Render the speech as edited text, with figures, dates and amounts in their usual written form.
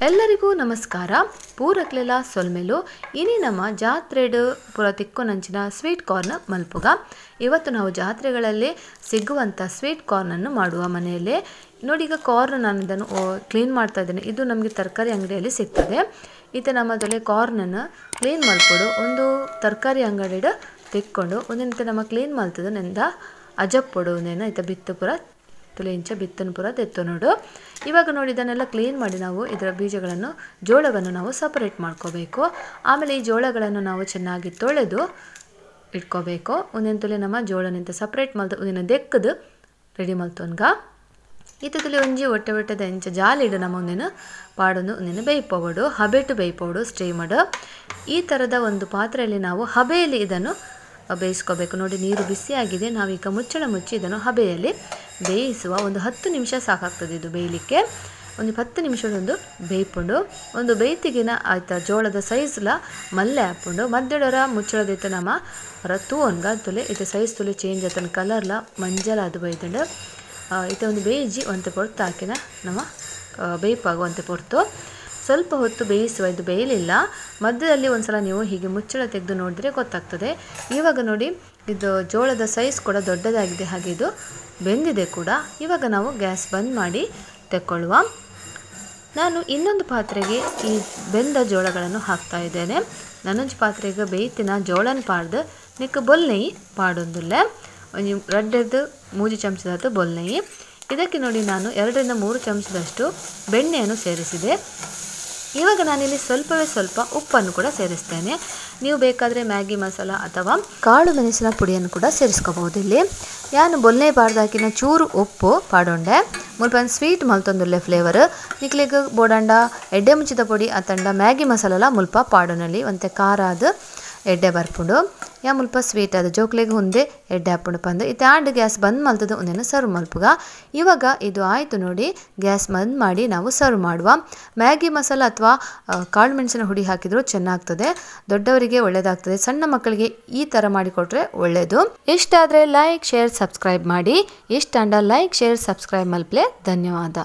ಎಲ್ಲರಿಗೂ ನಮಸ್ಕಾರ. ಪೂರಕ್ಲೆಲ ಸೊಲ್ಮೆಲು. ಇನಿ ನಮ್ಮ ಜಾತ್ರೆಡು ಪೂರ ತಿಕ್ಕೊನಂಚಿನ ಸ್ವೀಟ್ ಕಾರ್ನ್ ಮಲ್ಪುಗ. ಇವತ್ತು ನಾವು ಜಾತ್ರೆಗಳಲ್ಲಿ ಸಿಗುವಂಥ ಸ್ವೀಟ್ ಕಾರ್ನನ್ನು ಮಾಡುವ ಮನೆಯಲ್ಲೇ. ನೋಡಿ, ಈಗ ಕಾರ್ನ್ ನಾನು ಇದನ್ನು ಕ್ಲೀನ್ ಮಾಡ್ತಾ ಇದ್ದೇನೆ. ಇದು ನಮಗೆ ತರಕಾರಿ ಅಂಗಡಿಯಲ್ಲಿ ಸಿಗ್ತದೆ. ಈತ ನಮ್ಮದಲ್ಲೇ ಕಾರ್ನನ್ನು ಕ್ಲೀನ್ ಮಲ್ಪಡು ಒಂದು ತರಕಾರಿ ಅಂಗಡಿಡು ತಿಕ್ಕೊಂಡು ಒಂದಿನಂತೆ ನಮ್ಮ ಕ್ಲೀನ್ ಮಲ್ತದ ನೆಂದ ಅಜಪ್ಪೊಡು ಒಂದೇನ ಈತ ಬಿತ್ತು ಪೂರ ತುಲೆ ಇಂಚ ಬಿತ್ತನ್ನು ಪೂರ ತೆತ್ತು ನೋಡು. ಇವಾಗ ನೋಡಿ, ಇದನ್ನೆಲ್ಲ ಕ್ಲೀನ್ ಮಾಡಿ ನಾವು ಇದರ ಬೀಜಗಳನ್ನು ಜೋಳವನ್ನು ನಾವು ಸಪರೇಟ್ ಮಾಡ್ಕೋಬೇಕು. ಆಮೇಲೆ ಈ ಜೋಳಗಳನ್ನು ನಾವು ಚೆನ್ನಾಗಿ ತೊಳೆದು ಇಟ್ಕೋಬೇಕು. ಒಂದೊಂದು ತುಲೆ ನಮ್ಮ ಜೋಳನಿಂದ ಸಪ್ರೇಟ್ ಮಲ್ತು ಒಂದಿನ ದೆಕ್ಕದು ರೆಡಿ ಮಲ್ತೊನ್ಗ. ಈತದಲ್ಲಿ ಒಂಜಿ ಒಟ್ಟೆ ಒಟ್ಟೆದ ಎಂಚ ಜಾಲಿಡು ನಮ್ಮ ಒಂದಿನ ಪಾಡೊಂದು ಒಂದಿನ ಬೇಯ್ಪೋಡು, ಹಬೆಟು ಬೇಯ್ಪೋಡು ಸ್ಟೀಮಡು. ಈ ಥರದ ಒಂದು ಪಾತ್ರೆಯಲ್ಲಿ ನಾವು ಹಬೆಯಲ್ಲಿ ಇದನ್ನು ಬೇಯಿಸ್ಕೋಬೇಕು. ನೋಡಿ, ನೀರು ಬಿಸಿಯಾಗಿದೆ. ನಾವೀಗ ಮುಚ್ಚಳ ಮುಚ್ಚಿ ಇದನ್ನು ಹಬೆಯಲ್ಲಿ ಬೇಯಿಸುವ ಒಂದು 10 ನಿಮಿಷ ಸಾಕಾಗ್ತದೆ ಇದು ಬೇಯಲಿಕ್ಕೆ. ಒಂದು 10 ನಿಮಿಷದೊಂದು ಬೇಯ್ಪುಂಡು ಒಂದು ಬೇಯ್ತಿಗಿನ ಆಯ್ತಾ ಜೋಳದ ಸೈಜ್ಲ ಮಲ್ಲೆ ಹಾಪುಂಡು. ಮಧ್ಯಡರ ಮುಚ್ಚಳದೈತ ನಮ್ಮ ತೂವನ್ಗ ತುಲೆ ಇದು ಸೈಜ್ ತುಲೆ ಚೇಂಜ್ ಆತನ ಕಲರ್ಲ ಮಂಜಲ ಅದು ಬೈದುಂಡು. ಇತ್ತ ಒಂದು ಬೇಯಿಜಿ ಒಂತೆ ಪೊರ್ತು ಹಾಕಿನ ನಮ್ಮ ಬೇಯ್ಪಾಗುವಂತೆ ಪೊರ್ತು ಸ್ವಲ್ಪ ಹೊತ್ತು ಬೇಯಿಸುವ. ಇದು ಬೇಯಲಿಲ್ಲ. ಮಧ್ಯದಲ್ಲಿ ಒಂದು ಸಲ ನೀವು ಹೀಗೆ ಮುಚ್ಚಳ ತೆಗೆದು ನೋಡಿದ್ರೆ ಗೊತ್ತಾಗ್ತದೆ. ಇವಾಗ ನೋಡಿ, ಇದು ಜೋಳದ ಸೈಜ್ ಕೂಡ ದೊಡ್ಡದಾಗಿದೆ, ಹಾಗೆ ಇದು ಬೆಂದಿದೆ ಕೂಡ. ಇವಾಗ ನಾವು ಗ್ಯಾಸ್ ಬಂದ್ ಮಾಡಿ ತೆಕ್ಕೊಳ್ಳುವ. ನಾನು ಇನ್ನೊಂದು ಪಾತ್ರೆಗೆ ಈ ಬೆಂದ ಜೋಳಗಳನ್ನು ಹಾಕ್ತಾ ಇದ್ದೇನೆ. ನನ್ನೊಂದು ಪಾತ್ರೆಗೆ ಬೇಯ್ತಿನ ಜೋಳನ ಪಾಡ್ದು ನಿಕ್ಕ ಬೊಲ್ನೆಯಿ ಪಾಡೊಂದುಲ್ಲೆ ಒಂಜಿ ರಡ್ಡೆದ್ದು 3 ಚಮಚದಾತು ಬೊಲ್ನೆಯಿ. ಇದಕ್ಕೆ ನೋಡಿ ನಾನು 2 ರಿಂದ 3 ಚಮಚದಷ್ಟು ಬೆಣ್ಣೆಯನ್ನು ಸೇರಿಸಿದೆ. ಇವಾಗ ನಾನಿಲ್ಲಿ ಸ್ವಲ್ಪವೇ ಸ್ವಲ್ಪ ಉಪ್ಪನ್ನು ಕೂಡ ಸೇರಿಸ್ತೇನೆ. ನೀವು ಬೇಕಾದರೆ ಮ್ಯಾಗಿ ಮಸಾಲ ಅಥವಾ ಕಾಳು ಮೆಣಸಿನ ಪುಡಿಯನ್ನು ಕೂಡ ಸೇರಿಸ್ಕೋಬಹುದು. ಇಲ್ಲಿ ಯಾನು ಬೊಲ್ನೆ ಬಾರ್ದಾಕಿನ ಚೂರು ಉಪ್ಪು ಪಾಡೊಂಡೆ ಮುಲ್ಪ ಒಂದು ಸ್ವೀಟ್ ಮಲ್ತೊಂದುಲ್ಲೆ ಫ್ಲೇವರ್ ನಿಕ್ಲಿಗ್ ಬೋಡಂಡ ಎಡ್ಡೆ ಮುಂಚಿದ ಪೊಡಿ ಅತಂಡ ಮ್ಯಾಗಿ ಮಸಾಲಲ ಮುಲ್ಪ ಪಾಡೊನಲ್ಲಿ ಒಂತೆ ಖಾರ ಅದು ಎಡ್ಡೆ ಬರ್ಪುಂಡು. ಯಾ ಮುಲ್ಪ ಸ್ವೀಟ್ ಅದು ಜೋಕ್ಲೆಗ್ ಹುಂದೆ ಎಡ್ಡೆ ಹಾಪುಂಡು ಪಂದು. ಇತ್ತೆ ಆಂಡ್ ಗ್ಯಾಸ್ ಬಂದ್ ಮಲ್ತದ ಒಂದೇನು ಸರ್ವ್ ಮಲ್ಪುಗ. ಇವಾಗ ಇದು ಆಯಿತು ನೋಡಿ, ಗ್ಯಾಸ್ ಬಂದ್ ಮಾಡಿ ನಾವು ಸರ್ವ್ ಮಾಡುವ. ಮ್ಯಾಗಿ ಮಸಾಲ ಅಥವಾ ಕಾಳು ಮೆಣಸಿನ ಹುಡಿ ಹಾಕಿದರೂ ಚೆನ್ನಾಗ್ತದೆ, ದೊಡ್ಡವರಿಗೆ ಒಳ್ಳೆಯದಾಗ್ತದೆ, ಸಣ್ಣ ಮಕ್ಕಳಿಗೆ ಈ ಥರ ಮಾಡಿಕೊಟ್ರೆ ಒಳ್ಳೆಯದು. ಇಷ್ಟ ಆದರೆ like share subscribe ಮಾಡಿ. ಇಷ್ಟ and like share subscribe ಮಲ್ಪ್ಲೆ. ಧನ್ಯವಾದ.